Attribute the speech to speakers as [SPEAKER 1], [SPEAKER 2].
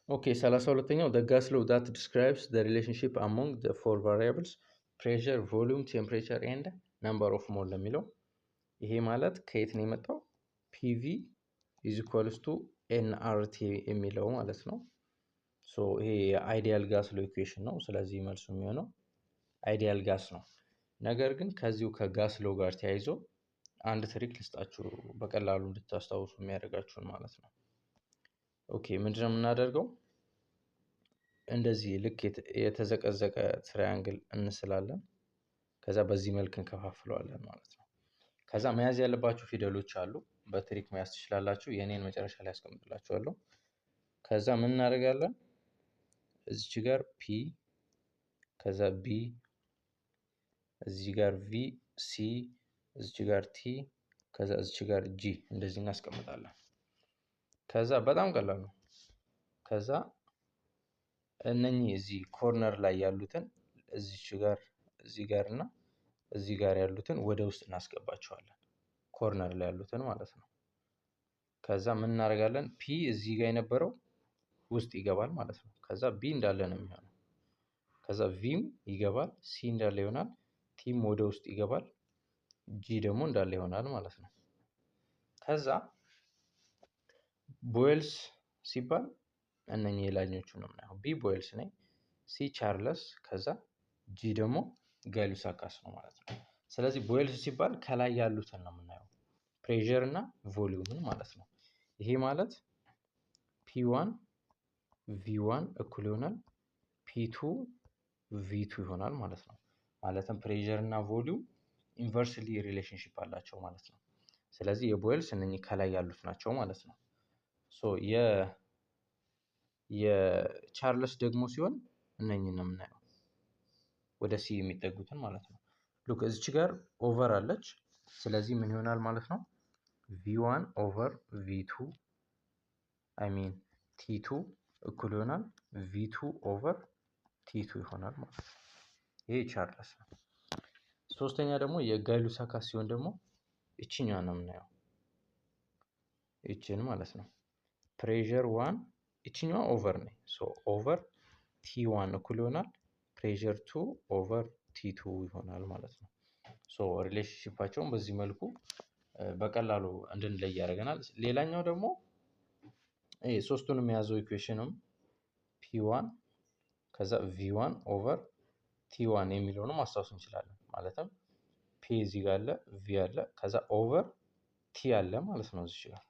[SPEAKER 1] Okay, 32ኛው, the gas law that describes the relationship among the four variables pressure, volume, temperature and number of mole ለሚለው ይሄ ማለት ከየት ነው የመጣው? PV is equals to nRT የሚለው ማለት ነው። So ይሄ የ ideal gas law equation ነው። ስለዚህ መልሱ የሚሆነው ideal gas ነው። ነገር ግን ከዚሁ ከ gas law ጋር ተያይዞ አንድ trick ልስጣችሁ በቀላሉ እንድታስታውሱ የሚያደርጋችሁን ማለት ነው። Okay, ምንድነው የምናደርገው? እንደዚህ ልክ የተዘቀዘቀ triangle እንስላለን። ከዛ በዚህ መልክ እንከፋፍለዋለን ማለት ነው። ከዛ መያዝ ያለባችሁ ፊደሎች አሉ። በ trick መያዝ ትችላላችሁ። የኔን መጨረሻ ላይ አስቀምጥላችኋለሁ። ከዛ ምን እናደርጋለን? እዚች ጋር P፣ ከዛ B፣ እዚህ ጋር V፣ C፣ እዚች ጋር T፣ ከዛ እዚች ጋር G እንደዚህ እናስቀምጣለን። ከዛ በጣም ቀላል ነው። ከዛ እነኚህ እዚህ corner ላይ ያሉትን እዚች ጋር፣ እዚህ ጋር እና እዚህ ጋር ያሉትን ወደ ውስጥ እናስገባቸዋለን። Corner ላይ ያሉትን ማለት ነው። ከዛ ምን እናደርጋለን? P እዚህ ጋር የነበረው ውስጥ ይገባል ማለት ነው። ከዛ B እንዳለ ነው የሚሆነው። ከዛ V ም ይገባል፣ C እንዳለ ይሆናል፣ T ም ወደ ውስጥ ይገባል፣ G ደግሞ እንዳለ ይሆናል ማለት ነው። ከዛ Boyle's ሲባል እነኚህ የላኞቹ ነው የምናየው። B Boyle's ነኝ፣ C Charles፣ ከዛ G ደግሞ Gay-Lussac's ነው ማለት ነው። ስለዚህ Boyle's ሲባል ከላይ ያሉትን ነው የምናየው፣ pressure እና volume ን ማለት ነው። ይሄ ማለት P one V one እኩል ይሆናል P two V two ይሆናል ማለት ነው። ማለትም pressure እና volume inversely relationship አላቸው ማለት ነው። ስለዚህ የ Boyle's እነኚህ ከላይ ያሉት ናቸው ማለት ነው። So የ Charles ደግሞ ሲሆን እነኚህን ነው የምናየው፣ ወደ C የሚጠጉትን ማለት ነው። Look, እዚች ጋር over አለች። ስለዚህ ምን ይሆናል ማለት ነው? V one over V two, I mean T two እኩል ይሆናል V two over T two ይሆናል ማለት ነው። ይሄ Charles ነው። ሶስተኛ ደግሞ የ Gay-Lussac's ሲሆን ደግሞ ይችኛዋን ነው የምናየው፣ ይችን ማለት ነው። Pressure one ይችኛዋ over ነኝ፣ so over T one እኩል ይሆናል pressure two over T two ይሆናል ማለት ነው። So relationship ኣቸውን በዚህ መልኩ በቀላሉ እንድንለይ ያደርገናል። ሌላኛው ደግሞ ሶስቱንም የያዘው equation ም P one ከዛ V one over T one የሚለውንም ማስታወስ እንችላለን። ማለትም P እዚህ ጋር አለ፣ V አለ፣ ከዛ over T አለ ማለት ነው እዚህ ጋር።